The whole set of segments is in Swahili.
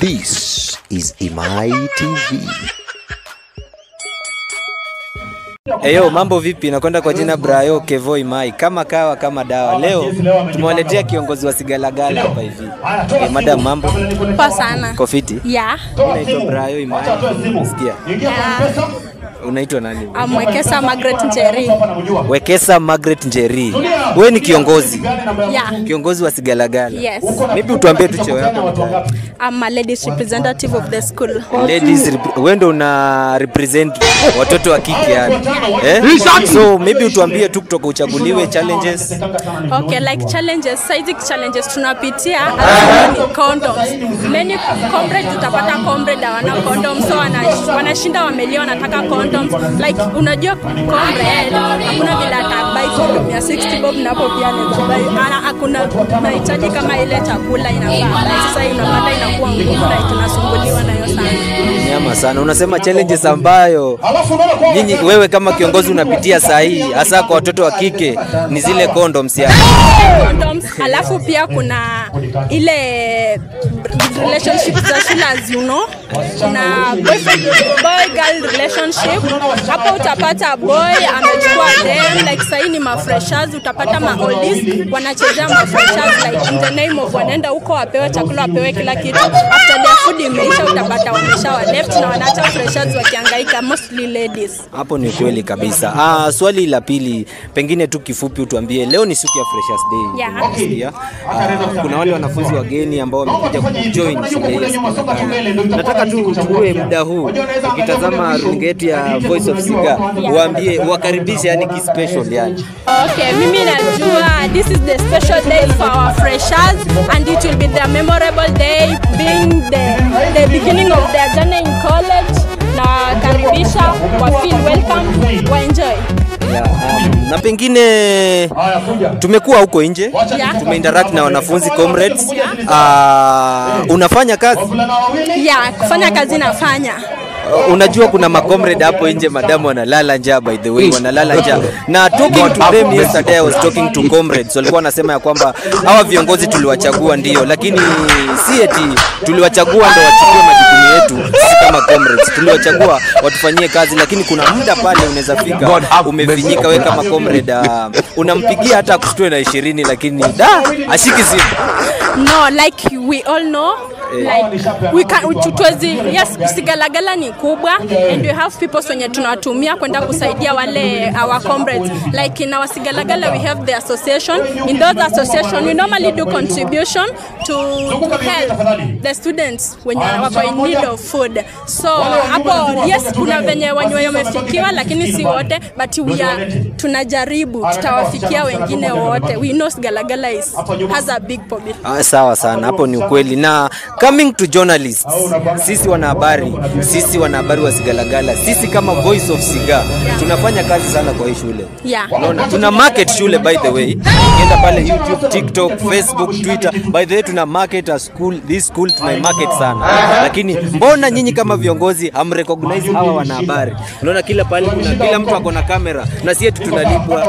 This is Imai TV. Eyo, mambo vipi? Nakwenda kwa jina Brayo Kevo Imai, kama kawa kama dawa. Leo tumewaletea kiongozi wa Sigalagala hapa hivi. Madam, mambo? Poa sana. Kofiti? Yeah. Unaitwa Brayo Imai. Sikia. Yeah. Unaitwa nani? I'm Wekesa Margaret Njeri. Wekesa Margaret Njeri. Wewe ni kiongozi? Yeah. Kiongozi wa Sigalagala. Yes. Maybe utuambie tu cheo yako. I'm a ladies representative of the school. Ladies, wewe ndo una represent watoto wa kike yani. Eh? So maybe utuambie tu kutoka uchaguliwe challenges. Okay, like challenges, size challenges tunapitia ni condoms. Many comrades utapata comrade hawana condoms, so wanashinda wamelia wanataka condoms. Like unajua comrade hakuna vile atabuy condom ya 60 bob na hapo pia anaweza buy. Hakuna mahitaji kama ile chakula inafaa. Sasa inapata inakuwa ngumu na tunasumbuliwa nayo sana. Nyama sana. Unasema challenges ambayo nyinyi wewe kama kiongozi unapitia saa hii hasa kwa watoto wa kike ni zile condoms yani. Condoms, alafu pia kuna ile relationship za shule, as you know. Kuna boyfriend boy girl relationship. Hapo utapata boy amechukua dem, like sasa ni mafreshers, utapata ma oldies wanachezea mafreshers like in the name of wanaenda huko wapewe chakula wapewe kila kitu. After their food imeisha utapata wamesha left na wanaacha freshers wakihangaika, mostly ladies. Hapo ni kweli kabisa. Swali la pili pengine tu kifupi utuambie, leo ni siku ya Freshers Day. Yeah. Kuna wale wanafunzi wageni ambao wamekuja kujoin shule hii. Nataka tu uchukue muda huu ukitazama runinga yetu ya Voice of Siga, uambie uwakaribishe yani ki special yani. Okay, mimi najua this is the special day for our freshers and it will be their memorable day, being the beginning of their journey in college. Na karibisha wa feel welcome, wa enjoy. Yeah, na pengine tumekuwa huko nje, yeah. Tumeinteract na wanafunzi comrades. Unafanya kazi? Yeah, kufanya kazi nafanya. Unajua kuna makomrade hapo nje madamu wanalala njaa, by the way wanalala njaa. Na talking to them yesterday, I was talking to comrades, walikuwa wanasema ya kwamba hawa viongozi tuliwachagua ndio, lakini si eti tuliwachagua ndio wachukue majukumu yetu. Sisi kama comrades tuliwachagua watufanyie kazi, lakini kuna muda pale unaweza fika umefinyika wewe kama comrade, unampigia hata akushtue na 20 lakini da ashiki simu. No, like we all know, like we can tutuwezi, yes, Sigalagala ni kubwa and we have people wenye tunatumia kwenda kusaidia wale our comrades. Like in our Sigalagala we have the association. In those association we normally do contribution to help the students when wako in need of food. So hapo yes kuna venye wenye wamefikiwa lakini si wote, but we are tunajaribu tutawafikia wengine wote. We know Sigalagala is has a big problem. Sawa sana, hapo ni ukweli. Na coming to journalists, sisi wanahabari wa Sigalagala, sisi kama Voice of Siga tunafanya kazi sana kwa hii shule. Yeah. Unaona, tuna market shule by the way. Ukienda pale YouTube, TikTok, Facebook, Twitter, by the way tuna market a school, this school tuna market sana. Lakini mbona nyinyi kama viongozi hamrecognize hawa wanahabari? Unaona kila pale kuna kila mtu ako na kamera na sisi tunalipwa.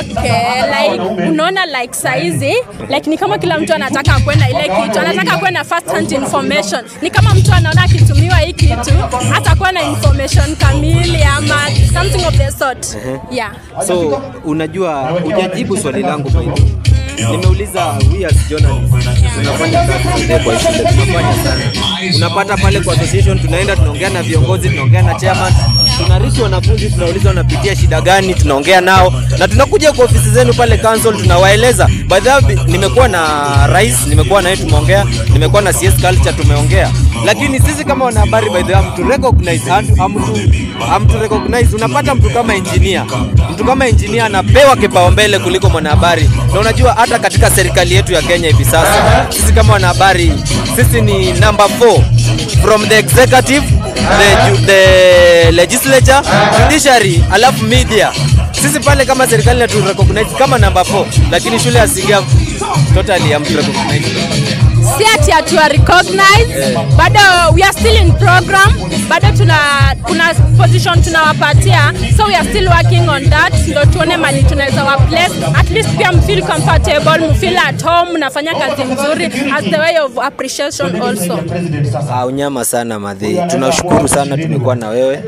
Okay, like unaona like saizi, like ni kama kila mtu anataka kwenda ile kitu, anataka kwenda first hand information. Ni kama mtu anaona akitumiwa hii kitu atakuwa na information kamili ama something of the sort. Yeah. So unajua hujajibu swali langu by the way. Nimeuliza we as journalists tunafanya kazi kwa shule, tunafanya sana. Unapata pale kwa association tunaenda tunaongea na viongozi, tunaongea na chairman, tunarishi wanafunzi, tunauliza wanapitia shida gani, tunaongea nao na tunakuja kwa ofisi zenu pale council tunawaeleza. By the way, nimekuwa na rais, nimekuwa na yeye tumeongea, nimekuwa na CS culture tumeongea. Lakini sisi kama wanahabari by the way to recognize to recognize, unapata mtu kama engineer. Mtu kama engineer anapewa kipaumbele kuliko mwanahabari. Na unajua hata katika serikali yetu ya Kenya hivi sasa, sisi kama wanahabari, sisi ni number 4 from the executive, the legislature, judiciary, alafu media. Sisi pale kama serikali na recognize kama number 4, lakini shule ya Siga totally hamtu recognize. Si ati hatuwa recognize, bado we are still in program, bado tuna kuna position tunawapatia, so we are still working on that, ndo tuone mali tunaweza wa place at least pia mfeel comfortable, mfeel at home, mnafanya kazi nzuri as the way of appreciation also. Unyama sana madhe, tunashukuru sana tumekuwa na wewe.